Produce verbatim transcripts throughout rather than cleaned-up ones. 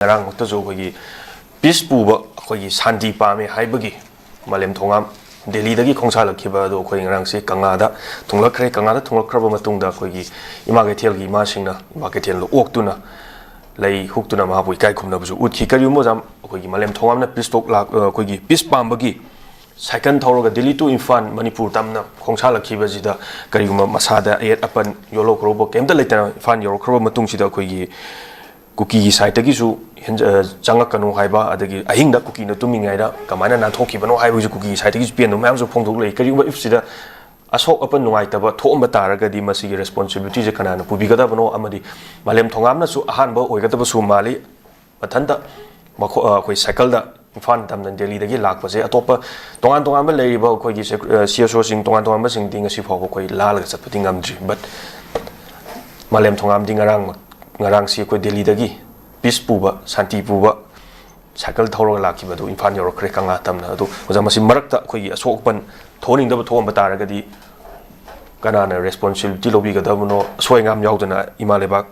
ꯉꯔꯥꯡꯃꯛꯇꯁꯨ ꯑꯩꯈꯣꯏꯒꯤ ꯄꯤꯁ ꯄꯨꯕ, ꯑꯩꯈꯣꯏꯒꯤ ꯁꯥꯟꯇꯤ ꯄꯥꯝꯃꯦ ꯍꯥꯏꯕꯒꯤ ꯃꯥꯂꯦꯝ ꯊꯣꯉꯥꯝ ꯗꯦꯜꯂꯤꯗꯒꯤ ꯈꯣꯡꯁꯥꯜꯂꯛꯈꯤꯕ ꯑꯗꯣ ꯑꯩꯈꯣꯏ ꯉꯔꯥꯡꯁꯦ ꯀꯪꯂꯥꯗ ꯊꯨꯡꯂꯛꯈ꯭ꯔꯦ꯫ ꯀꯪꯂꯥꯗ ꯊꯨꯡꯂꯛꯈ꯭ꯔꯕ ꯃꯇꯨꯡꯗ ꯑꯩꯈꯣꯏꯒꯤ ꯏꯃꯥ ꯀꯩꯊꯦꯜꯒꯤ ꯏꯃꯥꯁꯤꯡꯅ ꯏꯃꯥ ꯀꯩꯊꯦꯜꯗ ꯑꯣꯛꯇꯨꯅ ꯂꯩ ꯍꯨꯛꯇꯨꯅ ꯃꯍꯥꯛꯄꯨ ꯏꯀꯥꯏ ꯈꯨꯝꯅꯕꯁꯨ ꯎꯠꯈꯤ꯫ ꯀꯔꯤꯒꯨꯝꯕ ꯑꯣꯖꯥ, ꯑꯩꯈꯣꯏꯒꯤ ꯃꯥꯂꯦꯝ ꯊꯣꯉꯥꯝꯅ ꯄꯤꯁ ꯇꯣꯛ ꯂꯥꯛ-, ꯑꯩꯈꯣꯏꯒꯤ ꯄꯤꯁ ꯄꯥꯝꯕꯒꯤ ꯁꯥꯏꯀꯜ ꯊꯧꯔꯒ ꯗꯦꯜꯂꯤ to ꯏꯝꯐꯥꯜ ꯃꯅꯤꯄꯨꯔ ꯇꯝꯅ ꯈꯣꯡꯁꯥꯜꯂꯛꯈꯤꯕꯁꯤꯗ ꯀꯔꯤꯒꯨꯝꯕ ꯃꯁꯥꯗ ꯑꯌꯦꯠ ꯑꯄꯟ ꯌꯣꯜꯍꯧꯈ꯭ꯔꯕ ꯀꯩꯝꯇ ꯂꯩꯇꯅ ꯏꯝꯐꯥꯜ ꯌꯧꯔꯛꯈ꯭ꯔꯕ ꯃꯇꯨꯡꯁꯤꯗ ꯑꯩꯈꯣꯏꯒꯤ ꯀꯨꯀꯤꯒꯤ ꯁꯥꯏꯠꯇꯒꯤꯁꯨ ꯍꯦꯟ-, ꯑ, ꯆꯪꯉꯛꯀꯅꯨ ꯍꯥꯏꯕ, ꯑꯗꯒꯤ ꯑꯍꯤꯡꯗ ꯀꯨꯀꯤꯅ ꯇꯨꯝꯃꯤꯉꯩꯗ ꯀꯃꯥꯏꯅ ꯅꯥꯟꯊꯣꯛꯈꯤꯕꯅꯣ ꯍꯥꯏꯕꯒꯤꯁꯨ ꯀꯨꯀꯤꯒꯤ ꯁꯥꯏꯠꯇꯒꯤꯁꯨ ꯄꯦꯟꯗꯕ ꯃꯌꯥꯝꯁꯨ ꯐꯣꯡꯗꯣꯛꯂꯛꯏ꯫ ꯀꯔꯤꯒꯨꯝꯕ ꯏꯐꯁꯤꯗ ꯑꯁꯣꯛ ꯑꯄꯟ ꯅꯨꯡꯉꯥꯏꯇꯕ ꯊꯣꯛꯑꯝꯕ ꯇꯥꯔꯒꯗꯤ ꯃꯁꯤꯒꯤ ꯔꯦꯁꯄꯣꯟꯁꯤꯕꯤꯂꯤꯇꯤꯁꯦ ꯀꯅꯥꯅ ꯄꯨꯕꯤꯒꯗꯕꯅꯣ? ꯑꯃꯗꯤ ꯃꯥꯂꯦꯝ ꯊꯣꯉꯥꯝꯅꯁꯨ ꯑꯍꯥꯟꯕ ꯑꯣꯏꯒꯗꯕꯁꯨ ꯃꯥꯜꯂꯤ꯫ ꯃꯊꯟꯇ ꯃꯈꯣ-, ꯑ, ꯑꯩꯈꯣꯏ ꯁꯥꯏꯀꯜꯗ ꯏꯝꯐꯥꯜ ꯇꯝꯅ ꯗꯦꯜꯂꯤꯗꯒꯤ ꯂꯥꯛꯄꯁꯦ ꯑꯇꯣꯞꯄ ꯇꯣꯉꯥꯟ ꯇꯣꯉꯥꯟꯕ ꯂꯩꯔꯤꯕ ꯑꯩꯈꯣꯏꯒꯤ ꯁꯦꯀ꯭ꯔ-, ꯑ, ꯁꯤ ꯑꯦꯁ ꯑꯣꯁꯤꯡ ꯇꯣꯉꯥꯟ ꯇꯣꯉꯥꯟꯕꯁꯤꯡꯗꯤ ꯉꯁꯤ ꯐꯥꯎꯕ ꯑꯩꯈꯣꯏ ꯂꯥꯜꯂꯒ ꯆꯠꯄꯗꯤ ꯉꯝꯗ꯭ꯔꯤ꯫ But ꯃꯥꯂꯦꯝ ꯊꯣꯉꯥꯝꯗꯤ ꯉꯔꯥꯡ, ꯉꯔꯥꯡꯁꯤ ꯑꯩꯈꯣꯏ ꯗꯦꯜꯂꯤꯗꯒꯤ ꯄꯤꯁ ꯄꯨꯕ, ꯁꯥꯟꯇꯤ ꯄꯨꯕ ꯁꯥꯏꯀꯜ ꯊꯧꯔꯒ ꯂꯥꯛꯈꯤꯕꯗꯨ ꯏꯝꯐꯥꯜ ꯌꯧꯔꯛꯈ꯭ꯔꯦ ꯀꯪꯂꯥ ꯇꯝꯅ꯫ ꯑꯗꯨ ꯑꯣꯖꯥ, ꯃꯁꯤ ꯃꯔꯛꯇ ꯑꯩꯈꯣꯏꯒꯤ ꯑꯁꯣꯛ ꯑꯄꯟ ꯊꯣꯛꯍꯟꯅꯤꯡꯗꯕ ꯊꯣꯛꯑꯝꯕ ꯇꯥꯔꯒꯗꯤ ꯀꯅꯥꯅ ꯔꯦꯁꯄꯣꯟꯁꯤꯕꯤꯂꯤꯇꯤ ꯂꯧꯕꯤꯒꯗꯕꯅꯣ? ꯑꯁꯣꯏ ꯑꯉꯥꯝ ꯌꯥꯎꯗꯅ ꯏꯃꯥ ꯂꯩꯕꯥꯛ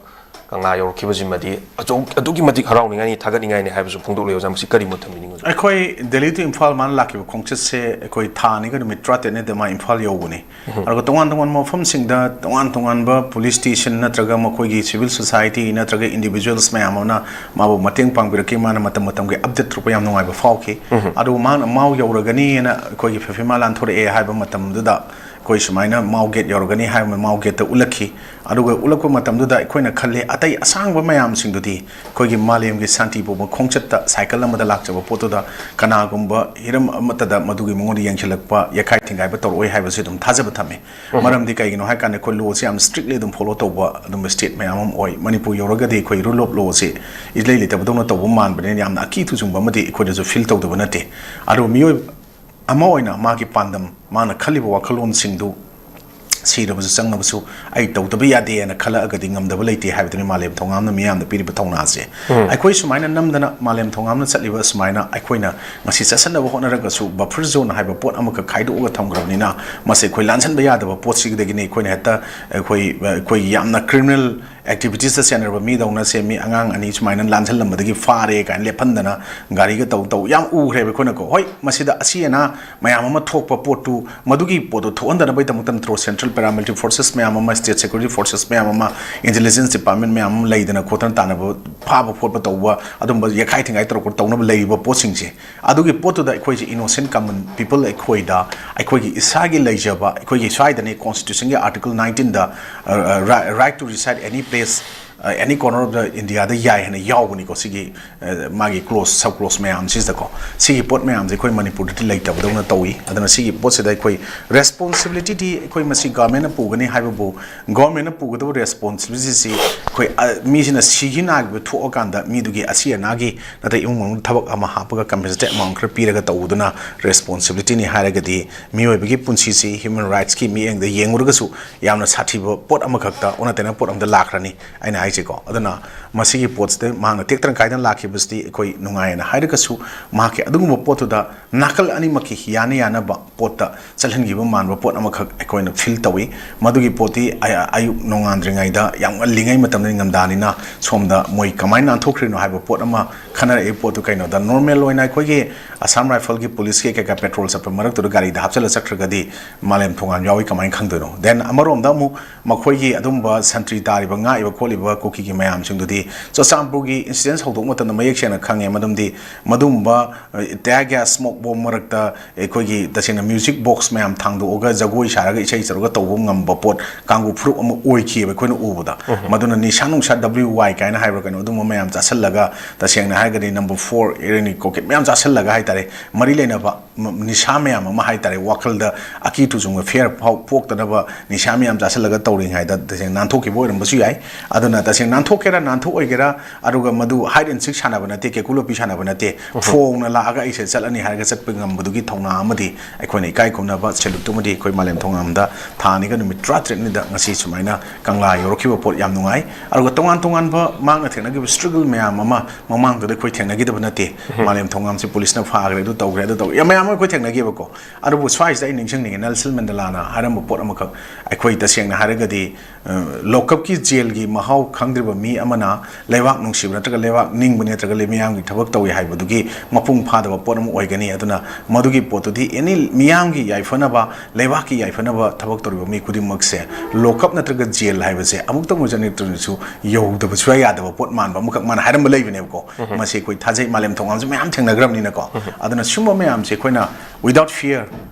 ꯀꯪꯂꯥ ꯌꯧꯔꯛꯈꯤꯕꯁꯤꯃꯗꯤ ꯑꯆꯧ-, ꯑꯗꯨꯛꯀꯤ ꯃꯇꯤꯛ ꯍꯔꯥꯎꯅꯤꯡꯉꯥꯏꯅꯤ, ꯊꯥꯒꯠꯅꯤꯡꯉꯥꯏꯅꯤ ꯍꯥꯏꯕꯁꯨ ꯐꯣꯡꯗꯣꯛꯂꯤ꯫ ꯑꯣꯖꯥ, ꯃꯁꯤ ꯀꯔꯤ ꯃꯣꯠ ꯊꯝꯕꯤꯅꯤꯡꯉꯤ, ꯑꯣꯖꯥ? ꯑꯩꯈꯣꯏ ꯗꯦꯜꯂꯤ to ꯏꯝꯐꯥꯜ ꯃꯥꯅ ꯂꯥꯛꯈꯤꯕ ꯈꯣꯡꯆꯠꯁꯦ ꯑꯩꯈꯣꯏ ꯊꯥ ꯑꯅꯤꯒ ꯅꯨꯃꯤꯠ ꯇꯔꯥꯇꯔꯦꯠꯅꯤꯗ ꯃꯥ ꯏꯝꯐꯥꯜ ꯌꯧꯕꯅꯤ꯫ ꯑꯗꯨꯒ ꯇꯣꯉꯥꯟ ꯇꯣꯉꯥꯟꯕ ꯃꯐꯝꯁꯤꯡꯗ ꯇꯣꯉꯥꯟ ꯇꯣꯉꯥꯟꯕ ꯄꯨꯂꯤꯁ ꯁ꯭ꯇꯦꯁꯟ ꯅꯠꯇ꯭ꯔꯒ ꯃꯈꯣꯏꯒꯤ ꯁꯤꯚꯤꯜ ꯁꯣꯁꯥꯏꯇꯤ ꯅꯠꯇ꯭ꯔꯒ ꯏꯟꯗꯤꯚꯤꯖꯨꯋꯦꯜꯁ ꯃꯌꯥꯝ ꯑꯃꯅ ꯃꯥꯕꯨ ꯃꯇꯦꯡ ꯄꯥꯡꯕꯤꯔꯛꯈꯤ꯫ ꯃꯥꯅ ꯃꯇꯝ ꯃꯇꯝꯒꯤ ꯑꯞꯗꯦꯠ ꯇꯧꯔꯛꯄ ꯌꯥꯝ ꯅꯨꯡꯉꯥꯏꯕ ꯐꯥꯎꯈꯤ꯫ ꯑꯗꯨ ꯃꯥꯅ ꯃꯥꯎ ꯌꯧꯔꯒꯅꯤꯅ ꯑꯩꯈꯣꯏꯒꯤ ꯐꯤꯐꯤꯃꯥ ꯂꯥꯟꯊꯣꯔꯛꯑꯦ ꯍꯥꯏꯕ ꯃꯇꯝꯗꯨꯗ ꯑꯩꯈꯣꯏ ꯁꯨꯃꯥꯏꯅ ꯃꯥꯎ ꯒꯦꯠ ꯌꯧꯔꯒꯅꯤ ꯍꯥꯏꯕ ꯃꯥꯎ ꯒꯦꯠꯇ ꯎꯠꯂꯛꯈꯤ꯫ ꯑꯗꯨꯒ ꯎꯠꯂꯛꯄ ꯃꯇꯝꯗꯨꯗ ꯑꯩꯈꯣꯏꯅ ꯈꯜꯂꯤ, ꯑꯇꯩ ꯑꯁꯥꯡꯕ ꯃꯌꯥꯝꯁꯤꯡꯗꯨꯗꯤ ꯑꯩꯈꯣꯏꯒꯤ ꯃꯥꯂꯦꯝꯒꯤ ꯁꯥꯟꯇꯤ ꯄꯨꯕ ꯈꯣꯡꯆꯠꯇ ꯁꯥꯏꯀꯜ ꯑꯃꯗ ꯂꯥꯛꯆꯕ ꯄꯣꯠꯇꯨꯗ ꯀꯅꯥꯒꯨꯝꯕ ꯍꯤꯔꯝ ꯑꯃꯠꯇꯗ ꯃꯗꯨꯒꯤ ꯃꯉꯣꯟꯗ ꯌꯦꯡꯁꯤꯜꯂꯛꯄ, ꯌꯥꯈꯥꯏ ꯊꯤꯡꯒꯥꯏꯕ ꯇꯧꯔꯛꯑꯣꯏ ꯍꯥꯏꯕꯁꯤ ꯑꯗꯨꯝ ꯊꯥꯖꯕ ꯊꯝꯃꯤ꯫ ꯃꯔꯝꯗꯤ ꯀꯩꯒꯤꯅꯣ ꯍꯥꯏ ꯀꯥꯟꯗ ꯑꯩꯈꯣꯏ ꯂꯣꯁꯤ ꯌꯥꯝ ꯁ꯭ꯇ꯭ꯔꯤꯛꯂꯤ ꯑꯗꯨꯝ ꯐꯣꯂꯣ ꯇꯧꯕ ꯑꯗꯨꯝꯕ ꯁ꯭ꯇꯦꯠ ꯃꯌꯥꯝ ꯑꯃ ꯑꯣꯏ꯫ ꯃꯅꯤꯄꯨꯔ ꯌꯧꯔꯒꯗꯤ ꯑꯩꯈꯣꯏ ꯔꯨꯜ ꯑꯣꯐ ꯂꯣꯁꯤ ꯏꯂꯩ ꯂꯩꯇꯕꯗꯧꯅ ꯇꯧꯕ ꯃꯥꯟꯕꯅꯤꯅ ꯌꯥꯝꯅ ꯑꯀꯤ ꯊꯨꯖꯨꯡꯕ ꯑꯃꯗꯤ ꯑꯩꯈꯣꯏꯗꯁꯨ ꯐꯤꯜ ꯇꯧꯗꯕ ꯅꯠꯇꯦ꯫ ꯑꯗꯨꯕꯨ ꯃꯤꯑꯣꯏ ꯑꯃ ꯑꯣꯏꯅ ꯃꯥꯒꯤ ꯄꯥꯟꯗꯝ, ꯃꯥꯅ ꯈꯜꯂꯤꯕ ꯋꯥꯈꯜꯂꯣꯟꯁꯤꯡꯗꯨ ꯁꯤꯔꯕꯁꯨ ꯆꯪꯉꯕꯁꯨ ꯑꯩ ꯇꯧꯗꯕ ꯌꯥꯗꯦꯅ ꯈꯜꯂꯛꯑꯒꯗꯤ ꯉꯝꯗꯕ ꯂꯩꯇꯦ ꯍꯥꯏꯕꯗꯨꯅꯤ ꯃꯥꯂꯦꯝ ꯊꯣꯉꯥꯝꯅ ꯃꯤꯌꯥꯝꯗ ꯄꯤꯔꯤꯕ ꯊꯧꯅꯥꯁꯦ꯫ ꯑꯩꯈꯣꯏ ꯁꯨꯃꯥꯏꯅ ꯅꯝꯗꯅ ꯃꯥꯂꯦꯝ ꯊꯣꯉꯥꯝꯅ ꯆꯠꯂꯤꯕ ꯁꯨꯃꯥꯏꯅ ꯑꯩꯈꯣꯏꯅ ꯉꯁꯤ ꯆꯠꯁꯟꯅꯕ ꯍꯣꯠꯅꯔꯒꯁꯨ ꯕꯐꯔ ꯖꯣꯟ ꯍꯥꯏꯕ ꯄꯣꯠ ꯑꯃꯈꯛ ꯈꯥꯏꯗꯣꯛꯑꯒ ꯊꯝꯈ꯭ꯔꯕꯅꯤꯅ ꯃꯁꯤ ꯑꯩꯈꯣꯏ ꯂꯥꯟꯁꯟꯕ ꯌꯥꯗꯕ ꯄꯣꯠꯁꯤꯗꯒꯤꯅꯤ ꯑꯩꯈꯣꯏꯅ ꯍꯦꯛꯇ ꯑꯩꯈꯣꯏ, ꯑꯩꯈꯣꯏ ꯌꯥꯝꯅ ꯀ꯭ꯔꯤꯃꯤꯅꯦꯜ ꯑꯦꯛꯇꯤꯚꯤꯇꯤꯁꯇ ꯁꯦꯟꯅꯔꯕ ꯃꯤꯗꯧꯅ ꯁꯦꯝꯃꯤ, ꯑꯉꯥꯡ ꯑꯅꯤ ꯁꯨꯃꯥꯏꯅ ꯂꯥꯟꯁꯤꯜꯂꯝꯕꯗꯒꯤ ꯐꯥꯔꯦ ꯀꯥꯏꯅ ꯂꯦꯞꯍꯟꯗꯅ ꯒꯥꯔꯤꯒ ꯇꯧ ꯇꯧ ꯌꯥꯝ ꯎꯈ꯭ꯔꯦꯕ ꯑꯩꯈꯣꯏꯅꯀꯣ꯫ ꯍꯣꯏ, ꯃꯁꯤꯗ ꯑꯁꯤ ꯑꯅꯥ ꯃꯌꯥꯝ ꯑꯃ ꯊꯣꯛꯄ ꯄꯣꯠꯇꯨ, ꯃꯗꯨꯒꯤ ꯄꯣꯠꯇꯨ ꯊꯣꯛꯍꯟꯗꯅꯕꯒꯤꯗꯃꯛꯇ ꯅꯠꯇ꯭ꯔꯣ central paramilitary forces ꯃꯌꯥꯝ ꯑꯃ, state security forces ꯃꯌꯥꯝ ꯑꯃ, intelligence department ꯃꯌꯥꯝ ꯑꯃ ꯂꯩꯗꯅ ꯈꯣꯠꯇꯅ ꯇꯥꯟꯅꯕ, ꯐꯥꯕ ꯈꯣꯠꯄ ꯇꯧꯕ, ꯑꯗꯨꯝꯕ ꯌꯦꯛꯈꯥꯏ ꯊꯤꯡꯒꯥꯏ ꯇꯧꯔꯛꯄ ꯇꯧꯅꯕ ꯂꯩꯔꯤꯕ ꯄꯣꯠꯁꯤꯡꯁꯦ, ꯑꯗꯨꯒꯤ ꯄꯣꯠꯇꯨꯗ ꯑꯩꯈꯣꯏꯁꯦ innocent common people ꯑꯩꯈꯣꯏꯗ, ꯑꯩꯈꯣꯏꯒꯤ ꯏꯁꯥꯒꯤ ꯂꯩꯖꯕ, ꯑꯩꯈꯣꯏꯒꯤ ꯁ꯭ꯋꯥꯏꯗꯅꯤ constitutionꯒꯤ article nineteenꯗ, uh, right to reside any place, uh, any corner of the Indiaꯗ ꯌꯥꯏ ꯍꯥꯏꯅ ꯌꯥꯎꯕꯅꯤꯀꯣ꯫ ꯁꯤꯒꯤ, uh, ꯃꯥꯒꯤ clause, sub clause ꯃꯌꯥꯝꯁꯤꯗꯀꯣ, ꯁꯤꯒꯤ ꯄꯣꯠ ꯃꯌꯥꯝꯁꯦ ꯑꯩꯈꯣꯏ ꯃꯅꯤꯄꯨꯔꯗꯗꯤ ꯂꯩꯇꯕꯗꯧꯅ ꯇꯧꯏ꯫ ꯑꯗꯨꯅ ꯁꯤꯒꯤ ꯄꯣꯠꯁꯤꯗ ꯑꯩꯈꯣꯏ responsibilityꯗꯤ ꯑꯩꯈꯣꯏ ꯃꯁꯤ governmentꯅ ꯄꯨꯒꯅꯤ ꯍꯥꯏꯕꯕꯨ, governmentꯅ ꯄꯨꯒꯗꯕ responsibilityꯁꯤ ꯑꯩꯈꯣꯏ, ꯑ, ꯃꯤꯁꯤꯅ ꯁꯤꯈꯤ ꯅꯥꯈꯤꯕ ꯊꯣꯛꯑꯀꯥꯟꯗ ꯃꯤꯗꯨꯒꯤ ꯑꯁꯤ ꯑꯅꯥꯒꯤ ꯅꯠꯇ꯭ꯔꯒ ꯏꯃꯨꯡ ꯃꯅꯨꯡꯗ ꯊꯕꯛ ꯑꯃ ꯍꯥꯞꯄꯒ compensatory amount ꯈꯔ ꯄꯤꯔꯒ ꯇꯧꯕꯗꯨꯅ responsibilityꯅꯤ ꯍꯥꯏꯔꯒꯗꯤ, ꯃꯤꯑꯣꯏꯕꯒꯤ ꯄꯨꯟꯁꯤꯁꯤ human rightsꯀꯤ ꯃꯤꯠꯌꯦꯡꯗ ꯌꯦꯡꯉꯨꯔꯒꯁꯨ ꯌꯥꯝꯅ ꯁꯥꯊꯤꯕ ꯄꯣꯠ ꯑꯃꯈꯛꯇ, ꯑꯣꯟꯅ ꯇꯩꯅꯕ ꯄꯣꯠ ꯑꯃꯗ ꯂꯥꯛꯈ꯭ꯔꯅꯤ ꯑꯩꯅ ꯍꯥꯏꯁꯦꯀꯣ꯫ ꯑꯗꯨꯅ ꯃꯁꯤꯒꯤ ꯄꯣꯠꯁꯤꯗ ꯃꯍꯥꯛꯅ ꯇꯦꯛꯇꯅ ꯀꯥꯏꯗꯅ ꯂꯥꯛꯈꯤꯕꯁꯤꯗꯤ ꯑꯩꯈꯣꯏ ꯅꯨꯡꯉꯥꯏꯌꯦꯅ ꯍꯥꯏꯔꯒꯁꯨ, ꯃꯍꯥꯛꯀꯤ ꯑꯗꯨꯒꯨꯝꯕ ꯄꯣꯠꯇꯨꯗ ꯅꯥꯀꯜ ꯑꯅꯤꯃꯛꯀꯤ ꯌꯥꯅ ꯌꯥꯅꯕ ꯄꯣꯠꯇ ꯆꯠꯍꯟꯈꯤꯕ ꯃꯥꯟꯕ ꯄꯣꯠ ꯑꯃꯈꯛ ꯑꯩꯈꯣꯏꯅ feel ꯇꯧꯏ꯫ ꯃꯗꯨꯒꯤ ꯄꯣꯠꯇꯤ ꯑ-, ꯑꯌꯨꯛ ꯅꯣꯡꯉꯥꯟꯗ꯭ꯔꯤꯉꯩꯗ, ꯌꯥꯝ ꯉꯜꯂꯤꯉꯩ ꯃꯇꯝꯗ, ꯅꯤꯡꯊꯝꯊꯥꯅꯤꯅ, ꯁꯣꯝꯗ ꯃꯣꯏ ꯀꯃꯥꯏꯅ ꯅꯥꯟꯊꯣꯛꯈ꯭ꯔꯤꯅꯣ ꯍꯥꯏꯕ ꯄꯣꯠ ꯑꯃ ꯈꯟꯅꯔꯛꯏ꯫ ꯄꯣꯠꯇꯨ ꯀꯩꯅꯣꯗ, normal ꯑꯣꯏꯅ ꯑꯩꯈꯣꯏꯒꯤ Assam Riflesꯀꯤ policeꯀꯤ ꯀꯩꯀꯥ patrol ꯆꯠꯄ ꯃꯔꯛꯇꯨꯗ ꯒꯥꯔꯤꯗ ꯍꯥꯞꯆꯤꯜꯂ ꯆꯠꯈ꯭ꯔꯒꯗꯤ ꯃꯥꯂꯦꯝ ꯊꯣꯡꯉꯥꯟ ꯌꯥꯎꯏ ꯀꯃꯥꯏꯅ ꯈꯪꯗꯣꯏꯅꯣ? Then ꯑꯃꯔꯣꯝꯗ ꯑꯃꯨꯛ ꯃꯈꯣꯏꯒꯤ ꯑꯗꯨꯝꯕ ꯁꯟꯇ꯭ꯔꯤ ꯇꯥꯔꯤꯕ, ꯉꯥꯛꯏꯕ ꯈꯣꯠꯂꯤꯕ ꯀꯨꯀꯤꯒꯤ ꯃꯌꯥꯝꯁꯤꯡꯗꯨꯗꯤ ꯆꯨꯔꯆꯥꯟꯄꯨꯔꯒꯤ incident ꯍꯧꯗꯣꯛꯄ ꯃꯇꯝꯗ ꯃꯌꯦꯛ ꯁꯦꯡꯅ ꯈꯪꯉꯦ꯫ ꯃꯗꯨꯝꯗꯤ ꯃꯗꯨꯒꯨꯝꯕ, ꯑ, tear gas, smoke bomb ꯃꯔꯛꯇ ꯑꯩꯈꯣꯏꯒꯤ ꯇꯁꯦꯡꯅ music box ꯃꯌꯥꯝ ꯊꯥꯡꯗꯣꯛꯑꯒ ꯖꯒꯣꯏ ꯁꯥꯔꯒ ꯏꯁꯩ ꯇꯧꯔꯒ ꯇꯧꯕ ꯉꯝꯕ ꯄꯣꯠ ꯀꯥꯡꯕꯨ ꯐꯨꯔꯨꯞ ꯑꯃ ꯑꯣꯏꯈꯤꯑꯕ ꯑꯩꯈꯣꯏꯅ ꯎꯕꯗ꯫ ꯃꯗꯨꯅ ꯅꯤꯁꯥ ꯅꯨꯡꯁꯥ W Y ꯀꯥꯏꯅ ꯍꯥꯏꯕ꯭ꯔꯥ ꯀꯩꯅꯣ, ꯑꯗꯨꯝꯕ ꯃꯌꯥꯝ ꯆꯥꯁꯤꯜꯂꯒ, ꯇꯁꯦꯡꯅ ꯍꯥꯏꯔꯒꯗꯤ number four ꯏꯔꯅꯤ ꯀꯣꯀꯦꯠ ꯃꯌꯥꯝ ꯆꯥꯁꯤꯜꯂꯒ ꯍꯥꯏꯇꯥꯔꯦ, ꯃꯔꯤ ꯂꯩꯅꯕ ꯃ-, ꯅꯤꯁꯥ ꯃꯌꯥꯝ ꯑꯃ ꯍꯥꯏꯇꯥꯔꯦ, ꯋꯥꯈꯜꯗ ꯑꯀꯤ ꯇꯨꯖꯨꯡꯕ fear ꯐꯥꯎ ꯄꯣꯛꯇꯅꯕ ꯅꯤꯁꯥ ꯃꯌꯥꯝ ꯆꯥꯁꯤꯜꯂꯒ ꯇꯧꯔꯤꯉꯩꯗ ꯇꯁꯦꯡꯅ ꯅꯥꯟꯊꯣꯛꯈꯤꯕ ꯑꯣꯏꯔꯝꯕꯁꯨ ꯌꯥꯏ꯫ ꯑꯗꯨꯅ ꯇꯁꯦꯡꯅ ꯅꯥꯟꯊꯣꯛꯀꯦꯔꯥ ꯅꯥꯟꯊꯣꯛꯑꯣꯏꯒꯦꯔꯥ, ꯑꯗꯨꯒ ꯃꯗꯨ hide and seek ꯁꯥꯟꯅꯕ ꯅꯠꯇꯦ, ꯀꯦꯀꯨ ꯂꯣꯠꯄꯤ ꯁꯥꯟꯅꯕ ꯅꯠꯇꯦ, ꯐꯣꯡꯅ ꯂꯥꯛꯑꯒ ꯑꯩꯁꯦ ꯆꯠꯂꯅꯤ ꯍꯥꯏꯔꯒ ꯆꯠꯄ ꯉꯝꯕꯗꯨꯒꯤ ꯊꯧꯅꯥ ꯑꯃꯗꯤ ꯑꯩꯈꯣꯏꯅ ꯏꯀꯥꯏ ꯈꯨꯝꯅꯕ salute ꯇꯨꯃꯗꯤ ꯑꯩꯈꯣꯏ ꯃꯥꯂꯦꯝ ꯊꯣꯡꯉꯥꯟꯕꯗ ꯊꯥ ꯑꯅꯤꯒ ꯅꯨꯃꯤꯠ ꯇꯔꯥꯇꯔꯦꯠꯅꯤꯗ ꯉꯁꯤ ꯁꯨꯃꯥꯏꯅ ꯀꯪꯂꯥ ꯌꯧꯔꯛꯈꯤꯕ ꯄꯣꯠ ꯌꯥꯝ ꯅꯨꯡꯉꯥꯏ꯫ ꯑꯗꯨꯒ ꯇꯣꯉꯥꯟ ꯇꯣꯉꯥꯟꯕ ꯃꯍꯥꯛꯅ ꯊꯦꯡꯅꯈꯤꯕ struggle ꯃꯌꯥꯝ ꯑꯃ ꯃꯃꯥꯡꯗꯨꯗ ꯑꯩꯈꯣꯏ ꯊꯦꯡꯅꯈꯤꯗꯕ ꯅꯠꯇꯦ꯫ ꯃꯥꯂꯦꯝ ꯊꯣꯡꯉꯥꯟꯕꯁꯦ policeꯅ ꯐꯥꯈ꯭ꯔꯦ, ꯑꯗꯨ ꯇꯧꯈ꯭ꯔꯦ, ꯑꯗꯨ ꯇꯧꯈ꯭ꯔꯦ, ꯌꯥꯝ ꯃꯌꯥꯝ ꯑꯩꯈꯣꯏ ꯊꯦꯡꯅꯈꯤꯕꯀꯣ꯫ ꯑꯗꯨꯕꯨ ꯁ꯭ꯋꯥꯏꯁꯤꯗ ꯑꯩ ꯅꯤꯡꯁꯤꯡꯅꯤꯡꯉꯤ, ꯅꯦꯜꯁꯟ ꯃꯟꯗꯦꯂꯥꯅ ꯍꯥꯏꯔꯝꯕ ꯄꯣꯠ ꯑꯃꯈꯛ, ꯑꯩꯈꯣꯏ ꯇꯁꯦꯡꯅ ꯍꯥꯏꯔꯒꯗꯤ, ꯑ, ꯂꯣꯀꯞꯀꯤ ꯖꯦꯜꯒꯤ ꯃꯍꯥꯎ ꯈꯪꯗ꯭ꯔꯤꯕ ꯃꯤ ꯑꯃꯅ ꯂꯩꯕꯥꯛ ꯅꯨꯡꯁꯤꯕ ꯅꯠꯇ꯭ꯔꯒ ꯂꯩꯕꯥꯛ ꯅꯤꯡꯕꯅꯤ ꯅꯠꯇ꯭ꯔꯒ ꯃꯤꯌꯥꯝꯒꯤ ꯊꯕꯛ ꯇꯧꯏ ꯍꯥꯏꯕꯗꯨꯒꯤ ꯃꯄꯨꯡ ꯐꯥꯗꯕ ꯄꯣꯠ ꯑꯃ ꯑꯣꯏꯒꯅꯤ꯫ ꯑꯗꯨꯅ ꯃꯗꯨꯒꯤ ꯄꯣꯠꯇꯨꯗꯤ ꯑꯦꯅꯤ ꯃꯤꯌꯥꯝꯒꯤ ꯌꯥꯏꯐꯅꯕ, ꯂꯩꯕꯥꯛꯀꯤ ꯌꯥꯏꯐꯅꯕ ꯊꯕꯛ ꯇꯧꯔꯤꯕ ꯃꯤ ꯈꯨꯗꯤꯡꯃꯛꯁꯦ ꯂꯣꯀꯞ ꯅꯠꯇ꯭ꯔꯒ ꯖꯦꯜ ꯍꯥꯏꯕꯁꯦ ꯑꯃꯨꯛꯇꯪ ꯑꯣꯏꯖꯅꯤꯡꯗ꯭ꯔꯁꯨ ꯌꯧꯗꯕ ꯁꯨꯡꯌꯥ ꯌꯥꯗꯕ ꯄꯣꯠ ꯃꯥꯟꯕ ꯑꯃꯈꯛ ꯃꯥꯅ ꯍꯥꯏꯔꯝꯕ ꯂꯩꯕꯅꯦꯕꯀꯣ꯫ ꯃꯁꯤ ꯑꯩꯈꯣꯏ ꯊꯥꯖꯩ, ꯃꯥꯂꯦꯝ ꯊꯣꯡꯒꯥꯝꯁꯨ ꯃꯌꯥꯝ ꯊꯦꯡꯅꯈ꯭ꯔꯕꯅꯤꯅꯀꯣ꯫ ꯑꯗꯨꯅ ꯁꯨꯝꯕ ꯃꯌꯥꯝꯁꯦ ꯑꯩꯈꯣꯏꯅ without fear,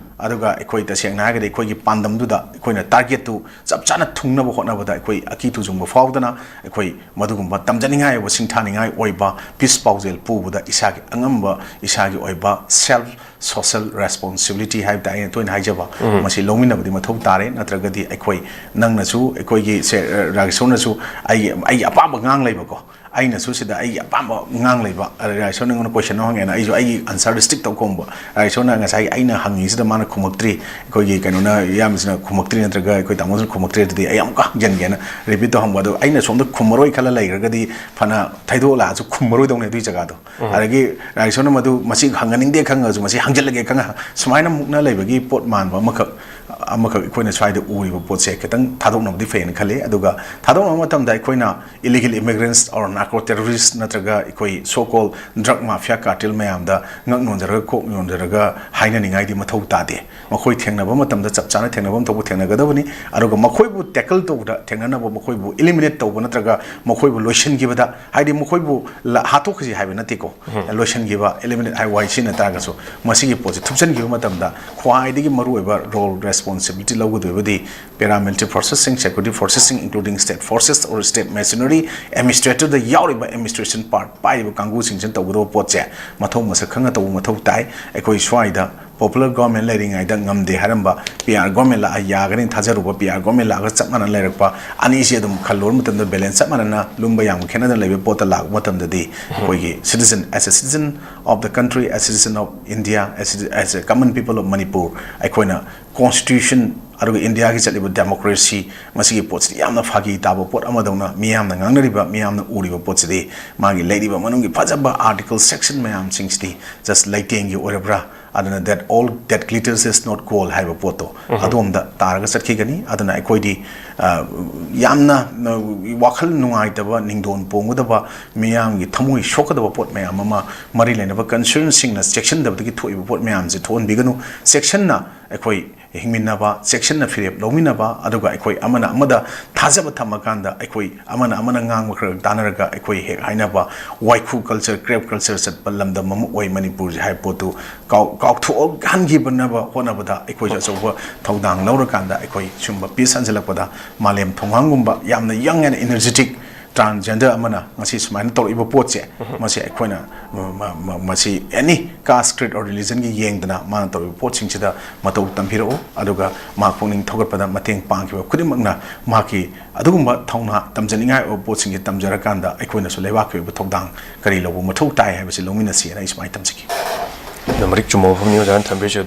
ꯑꯗꯨꯒ ꯑꯩꯈꯣꯏ ꯇꯁꯦꯡꯅ ꯍꯥꯏꯔꯒꯗꯤ ꯑꯩꯈꯣꯏꯒꯤ ꯄꯥꯟꯗꯝꯗꯨꯗ ꯑꯩꯈꯣꯏꯅ ꯇꯥꯔꯒꯦꯠꯇꯨ ꯆꯞ ꯆꯥꯅ ꯊꯨꯡꯅꯕ ꯍꯣꯠꯅꯕꯗ ꯑꯩꯈꯣꯏ ꯑꯀꯤ ꯊꯨꯖꯨꯡꯕ ꯐꯥꯎꯗꯅ ꯑꯩꯈꯣꯏ ꯃꯗꯨꯒꯨꯝꯕ ꯇꯝꯖꯅꯤꯡꯉꯥꯏ ꯑꯣꯏꯕ, ꯁꯤꯡꯊꯥꯅꯤꯡꯉꯥꯏ ꯑꯣꯏꯕ ꯄꯤꯁ ꯄꯥꯎꯖꯦꯜ ꯄꯨꯕꯗ ꯏꯁꯥꯒꯤ ꯑꯉꯝꯕ, ꯏꯁꯥꯒꯤ ꯑꯣꯏꯕ self social responsibility ꯍꯥꯏꯕ ꯇꯥꯏ, ꯑꯩꯅ ꯇꯣꯏꯅ ꯍꯥꯏꯖꯕ, ꯃꯁꯤ ꯂꯧꯃꯤꯟꯅꯕꯗꯤ ꯃꯊꯧ ꯇꯥꯔꯦ꯫ ꯅꯠꯇ꯭ꯔꯒꯗꯤ ꯑꯩꯈꯣꯏ, ꯅꯪꯅꯁꯨ, ꯑꯩꯈꯣꯏꯒꯤ ꯁꯦ, ꯔꯥꯒꯦꯁꯣꯔꯅꯁꯨ ꯑꯩꯒꯤ, ꯑꯩꯒꯤ ꯑꯄꯥꯝꯕ ꯉꯥꯡ ꯂꯩꯕꯀꯣ, ꯑꯩꯅꯁꯨ ꯁꯤꯗ ꯑꯩꯒꯤ ꯑꯄꯥꯝꯕ ꯉꯥꯡ ꯂꯩꯕ, ꯑꯗ ꯔꯥꯒꯦꯁꯣꯔꯅ ꯑꯩꯉꯣꯟꯗ ꯀꯣꯏꯁꯟ ꯑꯃ ꯍꯪꯉꯦꯅ ꯑꯩꯁꯨ ꯑꯩꯒꯤ ꯑꯟꯁꯔꯗ ꯁ꯭ꯇꯤꯛ ꯇꯧ ꯈꯣꯡꯕ, ꯔꯥꯒꯦꯁꯣꯔꯅ ꯉꯁꯥꯏ ꯑꯩꯅ ꯍꯪꯉꯤꯁꯤꯗ ꯃꯥꯅ ꯈꯨꯝꯃꯛꯇ꯭ꯔꯤ, ꯑꯩꯈꯣꯏꯒꯤ ꯀꯩꯅꯣꯅ, ꯏꯌꯥꯝꯕꯁꯤꯅ ꯈꯨꯝꯃꯛꯇ꯭ꯔꯤ ꯅꯠꯇ꯭ꯔꯒ ꯑꯩꯈꯣꯏ ꯇꯥꯃꯣꯁꯤꯅ ꯈꯨꯝꯃꯛꯇ꯭ꯔꯤ, ꯑꯗꯨꯗꯤ ꯑꯩ ꯑꯃꯨꯛꯀ ꯍꯪꯖꯟꯒꯦꯅ ꯔꯤꯄꯤꯠ ꯇꯧꯍꯪꯕ꯫ ꯑꯗꯣ ꯑꯩꯅ ꯁꯣꯝꯗ ꯈꯨꯝꯃꯔꯣꯏ ꯈꯜꯂ ꯂꯩꯈ꯭ꯔꯒꯗꯤ ꯐꯅ ꯊꯩꯗꯣꯛꯂꯛꯑꯁꯨ ꯈꯨꯝꯃꯔꯣꯏꯗꯧꯅꯦ ꯑꯗꯨꯒꯤ ꯖꯒꯥꯗꯣ꯫ ꯑꯗꯒꯤ ꯔꯥꯒꯦꯁꯣꯔꯅ ꯃꯗꯨ ꯃꯁꯤ ꯍꯪꯍꯟꯅꯤꯡꯗꯦ ꯈꯪꯉꯁꯨ ꯃꯁꯤ ꯍꯪꯖꯜꯂꯒꯦ ꯈꯪꯉ ꯁꯨꯃꯥꯏꯅ ꯃꯨꯛꯅ ꯂꯩꯕꯒꯤ ꯄꯣꯠ ꯃꯥꯟꯕ ꯑꯃꯈꯛ, ꯑꯃꯈꯛ ꯑꯩꯈꯣꯏꯅ ꯁ꯭ꯋꯥꯏꯗ ꯎꯔꯤꯕ ꯄꯣꯠꯁꯦ ꯈꯤꯇꯪ ꯊꯥꯗꯣꯛꯅꯕꯗꯤ ꯐꯩꯌꯦꯅ ꯈꯜꯂꯤ꯫ ꯑꯗꯨꯒ ꯊꯥꯗꯣꯛꯅꯕ ꯃꯇꯝꯗ ꯑꯩꯈꯣꯏꯅ illegal immigrants or narco terrorist ꯅꯠꯇ꯭ꯔꯒ ꯑꯩꯈꯣꯏ so called drug mafia cartel ꯃꯌꯥꯝꯗ ꯉꯛ ꯅꯣꯟꯖꯔꯒ ꯀꯣꯛ ꯅꯣꯟꯖꯔꯒ ꯍꯥꯏꯅꯅꯤꯡꯉꯥꯏꯗꯤ ꯃꯊꯧ ꯇꯥꯗꯦ꯫ ꯃꯈꯣꯏ ꯊꯦꯡꯅꯕ ꯃꯇꯝꯗ ꯆꯞ ꯆꯥꯅ ꯊꯦꯡꯅꯕ ꯊꯣꯛꯄ ꯊꯦꯡꯅꯒꯗꯕꯅꯤ꯫ ꯑꯗꯨꯒ ꯃꯈꯣꯏꯕꯨ tackle ꯇꯧꯕꯗ, ꯊꯦꯡꯅꯅꯕ, ꯃꯈꯣꯏꯕꯨ eliminate ꯇꯧꯕ ꯅꯠꯇ꯭ꯔꯒ ꯃꯈꯣꯏꯕꯨ ꯂꯣꯏꯁꯤꯟꯈꯤꯕꯗ, ꯍꯥꯏꯗꯤ ꯃꯈꯣꯏꯕꯨ ꯂ-, ꯍꯥꯠꯇꯣꯛꯈꯤꯁꯤ ꯍꯥꯏꯕ ꯅꯠꯇꯦꯀꯣ, ꯂꯣꯏꯁꯤꯟꯈꯤꯕ, eliminate ꯍꯥꯏꯕ ꯋꯥꯍꯩ ꯁꯤꯖꯤꯟꯅ ꯇꯥꯔꯒꯁꯨ, ꯃꯁꯤꯒꯤ ꯄꯣꯠꯁꯤ ꯊꯨꯞꯆꯤꯟꯈꯤꯕ ꯃꯇꯝꯗ ꯈ꯭ꯋꯥꯏꯗꯒꯤ ꯃꯔꯨꯑꯣꯏꯕ role responsibility ꯂꯧꯒꯗꯣꯏꯕꯗꯤ paramilitary forcesꯁꯤꯡ, security forcesꯁꯤꯡ, including state forces or state machinery, administratorꯗ ꯌꯥꯎꯔꯤꯕ administration part ꯄꯥꯏꯔꯤꯕ ꯀꯥꯡꯕꯨꯁꯤꯡꯁꯤꯅ ꯇꯧꯒꯗꯕ ꯄꯣꯠꯁꯦ ꯃꯊꯧ ꯃꯁꯛ ꯈꯪꯅ ꯇꯧꯕ ꯃꯊꯧ ꯇꯥꯏ꯫ ꯑꯩꯈꯣꯏ ꯁ꯭ꯋꯥꯏꯗ popular government ꯂꯩꯔꯤꯉꯩꯗ ꯉꯝꯗꯦ ꯍꯥꯏꯔꯝꯕ, PR government ꯂꯥꯛꯑ ꯌꯥꯒꯅꯤ ꯊꯥꯖꯔꯨꯕ, PR government ꯂꯥꯛꯑꯒ ꯆꯞ ꯃꯥꯟꯅ ꯂꯩꯔꯛꯄ, ꯑꯅꯤꯁꯤ ꯑꯗꯨꯝ ꯈꯜꯂꯨꯔ ꯃꯇꯝꯗ balance ꯆꯞ ꯃꯥꯟꯅꯅ ꯂꯨꯝꯕ ꯌꯥꯝꯕ ꯈꯦꯠꯅꯗꯅ ꯂꯩꯕ ꯄꯣꯠꯇ ꯂꯥꯛꯄ ꯃꯇꯝꯗꯗꯤ ꯑꯩꯈꯣꯏꯒꯤ citizen, as a citizen of the country, as citizen of India, as, as a common people of Manipur, ꯑꯩꯈꯣꯏꯅ constitution ꯑꯗꯨꯒ ꯏꯟꯗꯤꯌꯥꯒꯤ ꯆꯠꯂꯤꯕ democracy, ꯃꯁꯤꯒꯤ ꯄꯣꯠꯁꯤꯗꯤ ꯌꯥꯝꯅ ꯐꯥꯒꯤ ꯇꯥꯕ ꯄꯣꯠ ꯑꯃꯗꯧꯅ ꯃꯤꯌꯥꯝꯅ ꯉꯥꯡꯅꯔꯤꯕ, ꯃꯤꯌꯥꯝꯅ ꯎꯔꯤꯕ ꯄꯣꯠꯁꯤꯗꯤ ꯃꯥꯒꯤ ꯂꯩꯔꯤꯕ ꯃꯅꯨꯡꯒꯤ ꯐꯖꯕ article section ꯃꯌꯥꯝꯁꯤꯡꯁꯤꯗꯤ just ꯂꯩꯇꯦꯡꯒꯤ ꯑꯣꯏꯔꯕ꯭ꯔꯥ, ꯑꯗꯨꯅ that all that glitters is not gold ꯍꯥꯏꯕ ꯄꯣꯠꯇꯣ ꯑꯗꯣꯝꯗ ꯇꯥꯔꯒ ꯆꯠꯈꯤꯒꯅꯤ꯫ ꯑꯗꯨꯅ ꯑꯩꯈꯣꯏꯗꯤ ꯑ, ꯌꯥꯝꯅ ꯑ, ꯋꯥꯈꯜ ꯅꯨꯡꯉꯥꯏꯇꯕ, ꯅꯤꯡꯗꯣꯟ ꯄꯣꯡꯒꯗꯕ, ꯃꯤꯌꯥꯝꯒꯤ ꯊꯃꯣꯏ ꯁꯣꯛꯀꯗꯕ ꯄꯣꯠ ꯃꯌꯥꯝ ꯑꯃ, ꯃꯔꯤ ꯂꯩꯅꯕ ꯀꯟꯁꯔꯟꯁꯤꯡꯅ ꯆꯦꯛꯁꯤꯟꯗꯕꯗꯒꯤ ꯊꯣꯛꯏꯕ ꯄꯣꯠ ꯃꯌꯥꯝꯁꯦ ꯊꯣꯛꯍꯟꯕꯤꯒꯅꯨ꯫ ꯆꯦꯛꯁꯤꯟꯅ ꯑꯩꯈꯣꯏ ꯍꯤꯡꯃꯤꯟꯅꯕ, ꯆꯦꯛꯁꯤꯟꯅ ꯐꯤꯔꯦꯞ ꯂꯧꯃꯤꯟꯅꯕ, ꯑꯗꯨꯒ ꯑꯩꯈꯣꯏ ꯑꯃꯅ ꯑꯃꯗ ꯊꯥꯖꯕ ꯊꯝꯃꯀꯥꯟꯗ ꯑꯩꯈꯣꯏ ꯑꯃꯅ ꯑꯃꯅ ꯉꯥꯡꯕ ꯈꯔ ꯇꯥꯟꯅꯔꯒ ꯑꯩꯈꯣꯏ ꯍꯦꯛ ꯍꯥꯏꯅꯕ ꯋꯥꯏꯈꯨ ꯀꯜꯆꯔ, ꯀ꯭ꯔꯦꯞ ꯀꯜꯆꯔ ꯆꯠꯄ ꯂꯝꯗꯝ ꯑꯃ ꯑꯣꯏ ꯃꯅꯤꯄꯨꯔꯁꯦ ꯍꯥꯏꯕ ꯄꯣꯠꯇꯨ ꯀꯥꯎ-, ꯀꯥꯎꯊꯣꯛꯍꯟꯈꯤꯕꯅꯕ ꯍꯣꯠꯅꯕꯗ ꯑꯩꯈꯣꯏꯁꯨ ꯑꯆꯧꯕ ꯊꯧꯗꯥꯡ ꯂꯧꯔꯀꯥꯟꯗ ꯑꯩꯈꯣꯏ ꯁꯤꯒꯨꯝꯕ ꯄꯤꯁ ꯍꯟꯖꯤꯜꯂꯛꯄꯗ ꯃꯥꯂꯦꯝ ꯊꯣꯡꯍꯥꯡꯒꯨꯝꯕ ꯌꯥꯝꯅ ꯌꯪ ꯑꯦꯟ ꯏꯅꯔꯖꯦꯇꯤꯛ ꯇ꯭ꯔꯥꯟꯁꯖꯦꯟꯗꯔ ꯑꯃꯅ ꯉꯁꯤ ꯁꯨꯃꯥꯏꯅ ꯇꯧꯔꯛꯏꯕ ꯄꯣꯠꯁꯦ, ꯃꯁꯤ ꯑꯩꯈꯣꯏꯅ ꯃ-, ꯃ-, ꯃꯁꯤ ꯑꯦꯅꯤ ꯀꯥꯁ, ꯀ꯭ꯔꯤꯠ ꯑꯣꯔ ꯔꯤꯂꯤꯖꯟꯒꯤ ꯌꯦꯡꯗꯅ ꯃꯥꯅ ꯇꯧꯔꯤꯕ ꯄꯣꯠꯁꯤꯡꯁꯤꯗ ꯃꯇꯧ ꯇꯝꯕꯤꯔꯛꯎ, ꯑꯗꯨꯒ ꯃꯍꯥꯛ ꯄꯨꯛꯅꯤꯡ ꯊꯧꯒꯠꯄꯗ ꯃꯇꯦꯡ ꯄꯥꯡꯈꯤꯕ ꯈꯨꯗꯤꯡꯃꯛꯅ ꯃꯍꯥꯛꯀꯤ ꯑꯗꯨꯒꯨꯝꯕ ꯊꯧꯅꯥ ꯇꯝꯖꯅꯤꯡꯉꯥꯏ ꯑꯣꯏꯕ ꯄꯣꯠꯁꯤꯡꯁꯦ ꯇꯝꯖꯔꯀꯥꯟꯗ ꯑꯩꯈꯣꯏꯅꯁꯨ ꯂꯩꯕꯥꯛꯀꯤ ꯑꯣꯏꯕ ꯊꯧꯗꯥꯡ ꯀꯔꯤ ꯂꯧꯕ ꯃꯊꯧ ꯇꯥꯏ ꯍꯥꯏꯕꯁꯤ ꯂꯧꯃꯤꯟꯅꯁꯤꯅ ꯑꯩ ꯁꯨꯃꯥꯏꯅ ꯇꯝꯖꯒꯦ꯫ ꯑꯗꯣ ꯃꯔꯤꯛ ꯆꯨꯝꯕ ꯋꯥꯐꯝꯅꯤ ꯑꯣꯖꯥꯅ ꯊꯝꯕꯤꯔꯤꯁꯦ꯫ ꯑꯗꯨ